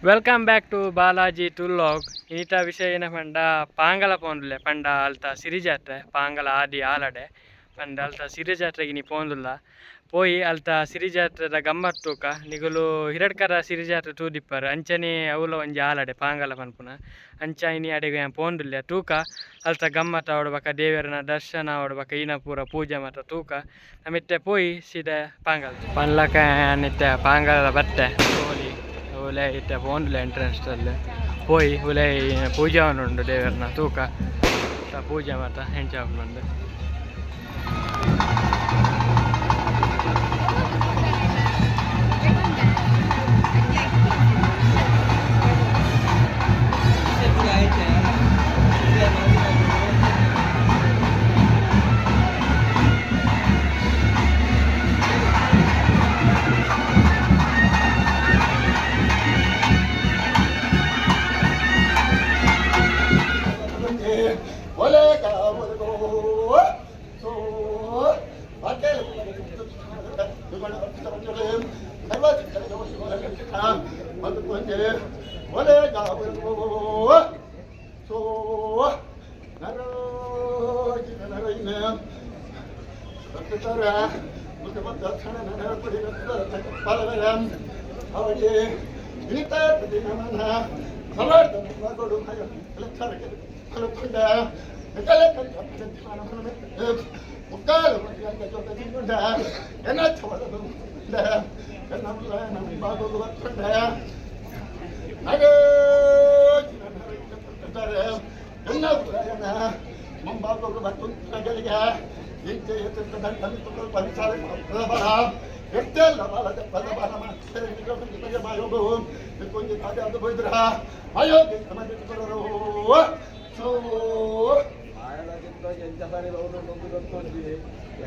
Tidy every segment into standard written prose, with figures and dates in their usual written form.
Welcome back to Balaji Tuluvlog. ಇನಿತ ವಿಷಯ ಏನ ಪಂಡ ಪಾಂಗಲ ಪೋಂದುಲ್ಲೆ ಪಂಡ ಅಲ್ತ ಸಿರಿಜಾತ್ರೆ ಪಾಂಗಲ ಆದಿ ಆಲಡೆ ಪಂಡ ಅಲ್ತ ಸಿರಿಜಾತ್ರೆಗೆ ಇನಿ ಪೋಂದುಲ್ಲ ಪೋಯಿ ಅಲ್ತ ಸಿರಿಜಾತ್ರೆದ ಗಮ್ಮತ್ ತೂಕ ನಿಗುಲು ಹಿರಡ್ಕರ ಸಿರಿಜಾತ್ರೆ ತೂದಿಪ್ಪರು ಅಂಚನೆ ಅವುಲ ಒಂಜಿ ಆಲಡೆ ಪಾಂಗಲ ಪನ್ಪುನ ಅಂಚ ಇನಿ ಅಡೆಗ್ ಯಾನ್ ಪೋಂದುಲ್ಲೆ ತೂಕ ಅಲ್ತ ಗಮ್ಮತ್ ಆವಡ್ ಬೊಕ ದೇವೆರ್ನ ದರ್ಶನ ಆವಡ್ ಬೊಕ ಈನ ಪೂರ ಪೂಜೆ ಮಾತ ತೂಕ ನಮಿತ್ತೆ ಪೋಯಿ ಸೀದಾ ಪಾಂಗಲ್ ಪನ್ಲಕ ಯಾನ್ ಇತ್ತೆ ಪಾಂಗಲ ಬತ್ತೆ ಪೋಲಿ ಉಲೆ ಇತ್ತೆ ಪೋಂದುಲ್ಲೆ ಎಂಟ್ರೆನ್ಸ್ ಅಲ್ಲಿ ಪೋಯಿ ಉಲೆ ಪೂಜೆ ಉಂಡು ದೇವೆರ್ನ ತೂಕ ಪೂಜೆ ಮಾತ ಎಂಚ ಆಪುಂಡು.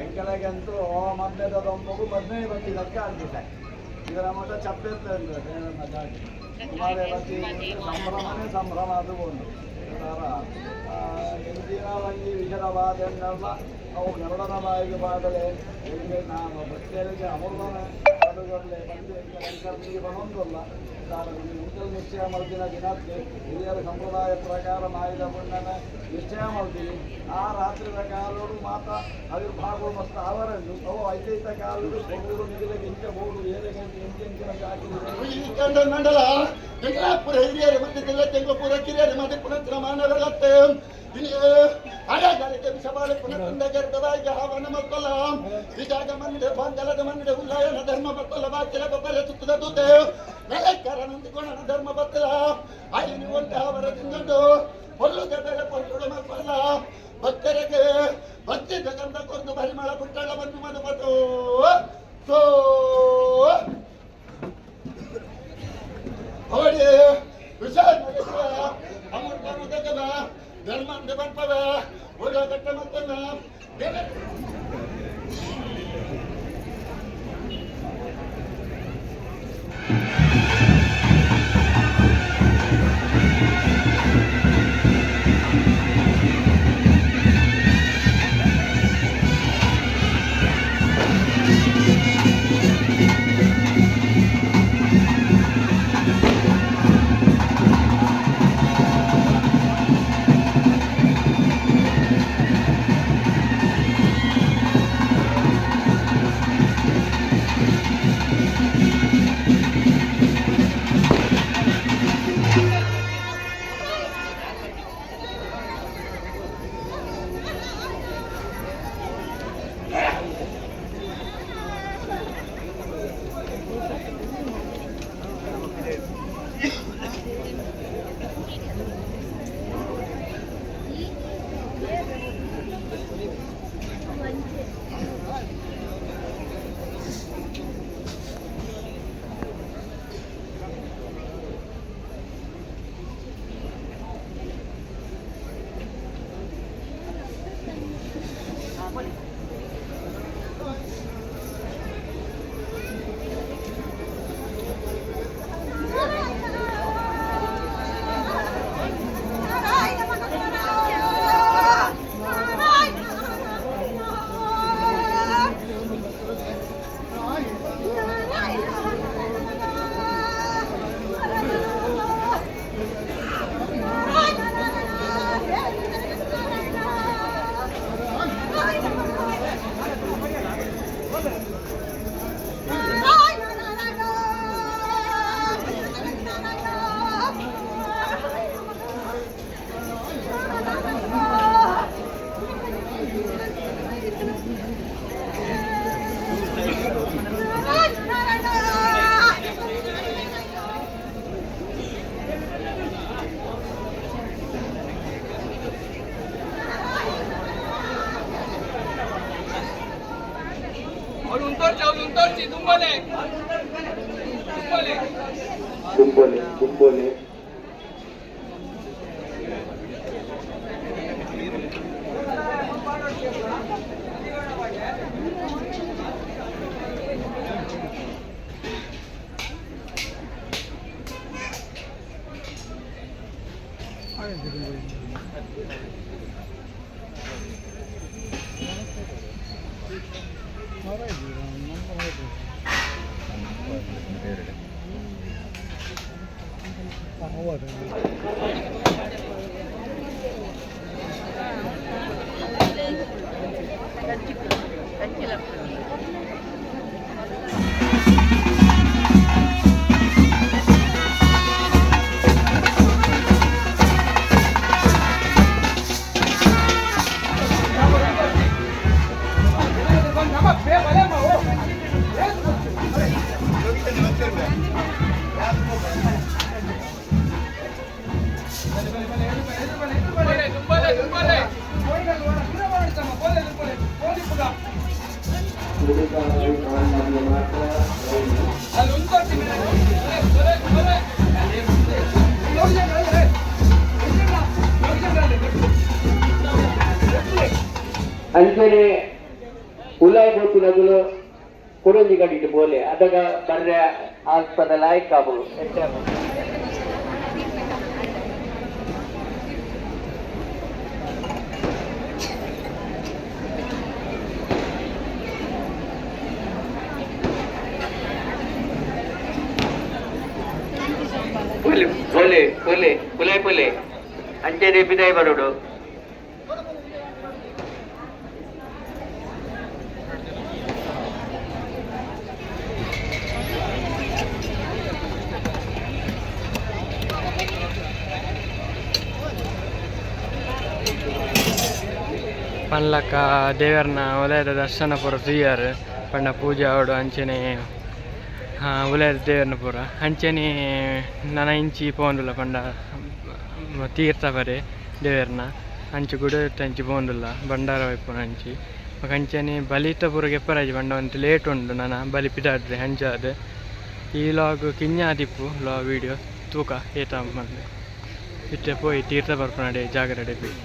ಎಂಕಲೆಗಂತೂ ಮದ್ಮೆದ ದೊಂಬಗು ಮದ್ಮೆ ಬತ್ತಿ ದಕ್ಕ ಅಂತಿದೆ ಇದರ ಮತ ಚಪ್ಪೆತ್ತ ಕುಮಾರೆ ಬತ್ತಿ ಸಂಭ್ರಮನೇ ಸಂಭ್ರಮ ಅದು ಒಂದು ಎಂಜಿನ ಒಂಜಿ ವಿಷದವಾದೆನ್ನೆಲ್ಲ ಅವು ಗರುಡನ ಬಾಯಿಗೆ ಬಾದಲೆ ಎಲ್ಲಿ ನಾನು ಭಕ್ತರಿಗೆ ಅಮೃತನ ಅಡುಗರ್ಲೆ ಬಂದು ಎಂಕಲಿಗೆ ಬನೊಂದಲ್ಲ ನಾನು ಮುಂಚೆ ನಿಶ್ಚಯ ಮಲ್ದಿನ ದಿನಕ್ಕೆ ಹಿರಿಯರ ಸಂಪ್ರದಾಯ ಪ್ರಕಾರ ಮಾಯಿದ ಪುಣ್ಣನ ನಿಶ್ಚಯ ಮಲ್ತೀವಿ. ಆ ರಾತ್ರಿದ ಕಾಲೋಡು ಮಾತ ಆವಿರ್ಭಾವ ಮಸ್ತ್ ಅವರನ್ನು ಅವು ಐದೈತ ಕಾಲೋಡು ಬೋಡು ಮಿಗಿಲಗೆ ಇಂಚ ಬೋಡು ಏರೆಗೆ ಎಂಚ ಎಂಚಿನ ಜಾತಿ ಮಂಡಲ ಪುರ ಹಿರಿಯರು ಮತ್ತೆ ತೆಂಗ್ಲಪುರ ಕಿರಿಯರು ಮತ್ತೆ ಪುನಃ ಮಾನವರತ್ತೆ ಅಡಗಳಿಗೆ ವಿಷಬಾಳೆ ಪುನಃ ಗರ್ಭವಾಗಿ ಹವನ ಮಕ್ಕಳ ಈಗಾಗ ಮಂಡೆ ಬಾಂಗಲದ ಮಂಡೆ ಉಲ್ಲಾಯನ ಧರ್ಮ ಬತ್ತಲ ಬಾಕಿಲ ಬಬ್ಬರ ಸುತ್ತದ ದೂತೆ ನೆಲಕ್ಕರನಂದಿಕೊಣನ ಧರ್ಮ ಬತ್ತಲ ಐನು ಒಂಟ ಅವರ ತಿಂದುಂಡು ಹೊಲ್ಲು ಬೆಲೆ ಪೊಲ್ಲುಡು ಮಕ್ಕಳ ಭಕ್ತರಿಗೆ ಭಕ್ತಿ ಗಂಧ ಕೊಂದು ಪರಿಮಳ ಪುಟ್ಟಳ ಬಂದು ಮಧುಮತು ಸೋ ಅವಳಿ ವಿಷ ಅಮೃತ ಮುದಕದ ಧರ್ಮ ಬರ್ಪದ ಒಳ್ಳೆ ಕಟ್ಟ ಮತ್ತನ್ನ ಕುಂಬೋಲೆ ಕುಂಬೋಲೆ. ಅಂಚನೆ ಉಲಾಯ್ ಗೋತಿನಗುಲು ಕುಡೊಂಜಿ ಗಡಿಟ್ ಬೋಲೆ ಅದಗ ಬರ್ರೆ ಆಸ್ಪದ ಲಾಯ್ಕ್ ಆಬು. ಪೊಲೆ ಪೊಲೆ ಪೊಲೆ ಪುಲೆ ಪೊಲೆ ಅಂಚನೆ ಬಿದಾಯ್ ಬರೋಡು. ಪನ್ಲಕ್ಕ ದೇವರನ ಉಲಯದ ದರ್ಶನ ಪೂರ ತೂಯಾರ್ ಪಂಡ ಪೂಜೆ ಆವಡು ಅಂಚನೆ ಉಲಯದ ದೇವರನ ಪೂರ ಅಂಚನೆ ನನ ಇಂಚಿ ಪೋಂದುಲ್ಲ ಪಂಡ ತೀರ್ಥ ಬರೆ ದೇವರನ ಅಂಚು ಗುಡ ಅಂಚಿ ಪೋಂದುಲ್ಲ ಭಂಡಾರ ವೈಪುನ ಅಂಚಿ ಬೊಕ ಅಂಚನೆ ಬಲಿತ ಪೂರ ಗೆಪ್ಪರಾಜಿ ಪಂಡ ಒಂತೆ ಲೇಟ್ ಉಂಡು ನನ ಬಲಿ ಪಿದಾಡ್ರೆ ಅಂಚಾದ್ ಈ ಲಾಗ್ ಕಿನ್ಯ ಆದಿಪ್ಪು ಲಾ ವೀಡಿಯೋ ತೂಕ ಏತ ಪಂದ್ ಇತ್ತೆ ಪೋಯಿ ತೀರ್ಥ ಬರ್ಪುನಡೆ ಜಾಗರಡೆ ಪೋಯಿ.